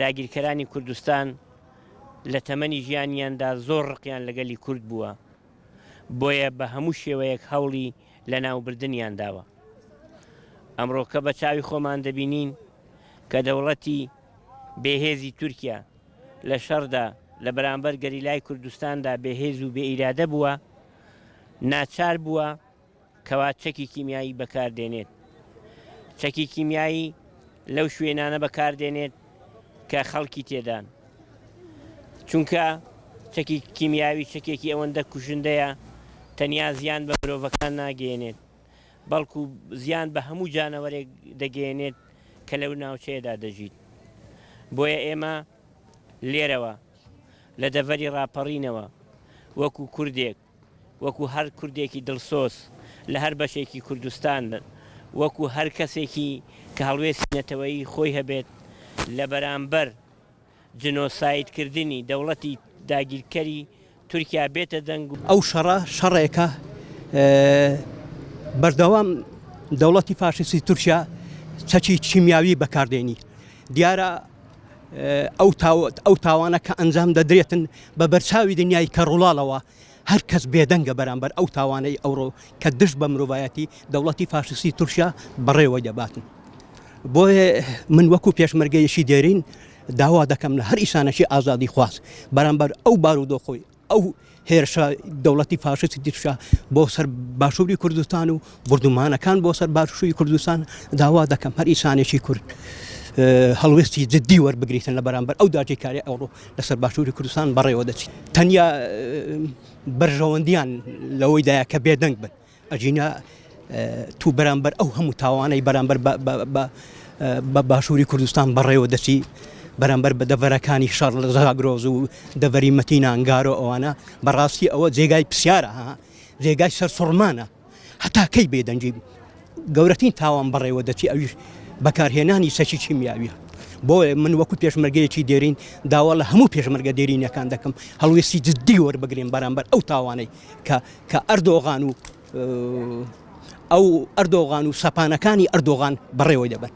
داگیرکەرانی کوردستان لە تەمەنی ژیانیاندا زۆر ڕقیان لە گەلی کورد بووە، بۆیە بە هەموو شێوەیەک هەوڵی لەناوبردنیان داوە. ئەمڕۆکە بە چاوی خۆمان دەبینین کە دەوڵەتی بێهێزی تورکیا لە شەڕدا لە بەرامبەر گەریلای کوردستاندا بێهێز و بێ ئیرادە بووە، ناچار بووە کەوا چەکی کیمیایی بەکار دێنێت. چەکی کیمیایی لەو شوێنانە بەکار دێنێت کە خەڵکی تێدان. چونکە چەکی کیمیاوی چەکێکی ئەوەندە کوشندەیە تەنیا زیان بە مرۆڤەکان ناگەیەنێت، بەڵکو زیان بە هەموو جانەوەرێک دەگەیەنێت کە لەو ناوچەیەدا دەژیت. بۆیە ئێمە لێرەوە لە دەڤەری ڕاپەڕینەوە وەکو کوردێک، وەکو هەر کوردێکی دڵسۆز لە هەر بەشێکی کوردستان، وەکو هەر کەسێکی کە هەڵوێستی نەتەوەیی خۆی هەبێت لە بەرامبەر جنۆسایدکردنی دەوڵەتی داگیرکەری تورکیا بێتە دەنگ و. ئەو شەڕە شەڕێکە بەردەوام دەوڵەتی فاشیستی تورکیا چەکی کیمیاوی بەکاردێنی. دیارە ئەو تاوانە کە ئەنجام دەدرێتن بە بەرچاوی دنیای کەڕوڵاڵەوە هەر کەس بێدەنگە بەرامبەر ئەو تاوانەی ئەوڕۆ کە دژ بە مرۆڤایەتی دەوڵەتی فاشیستی تورکیا بەڕێوەی دەباتن. بۆیە من وەکو پێشمەرگەیەکی دێرین داوا دەکەم لە هەر ئیسانەکی ئازادی خواز بەرامبەر ئەو بارودۆخۆی ئەو هێرشە دەوڵەتی فاشیستی تورکیا بۆ سەر باشووری کوردستان و بردومانەکان بۆ سەر باشووری کوردستان داوا دەکەم هەر ئیسانێکی کورد هەڵوێستی جددی وەربگریتن لە بەرامبەر ئەو داگیرکاری ئەوڕۆ لەسەر باشووری کوردستان بەڕێوە دەچیت تەنیا بەرژەوەندیان لەوەیدایە کە بێدەنگ بن ئەگینا تو بەرامبەر ئەو هەموو تاوانەی بەرامبەر بە باشووری کوردستان بەڕێوە دەچی بەرامبەر بە دەڤەرەکانی شەڕ لە زاگرۆز و دەڤەری مەتینان گارۆ ئەوانە بەڕاستی ئەوە جێگای پرسیارە ها جێگای سەرسوڕمانە هەتا کەی بێدەنگی گەورەترین تاوان بەڕێوە دەچی ئەویش بەکارهێنانی چەکی کیمیاویە بۆیە من وەکو پێشمەرگەیەکی دێرین داوا لە هەموو پێشمەرگە دێرینەکان دەکەم هەڵوێستی جددی وەربگرین بەرامبەر ئەو تاوانەی کە کە ئەردۆغان و ئەو ئەردۆغان و سەپانەکانی ئەردۆغان بەڕێوەی دەبەن.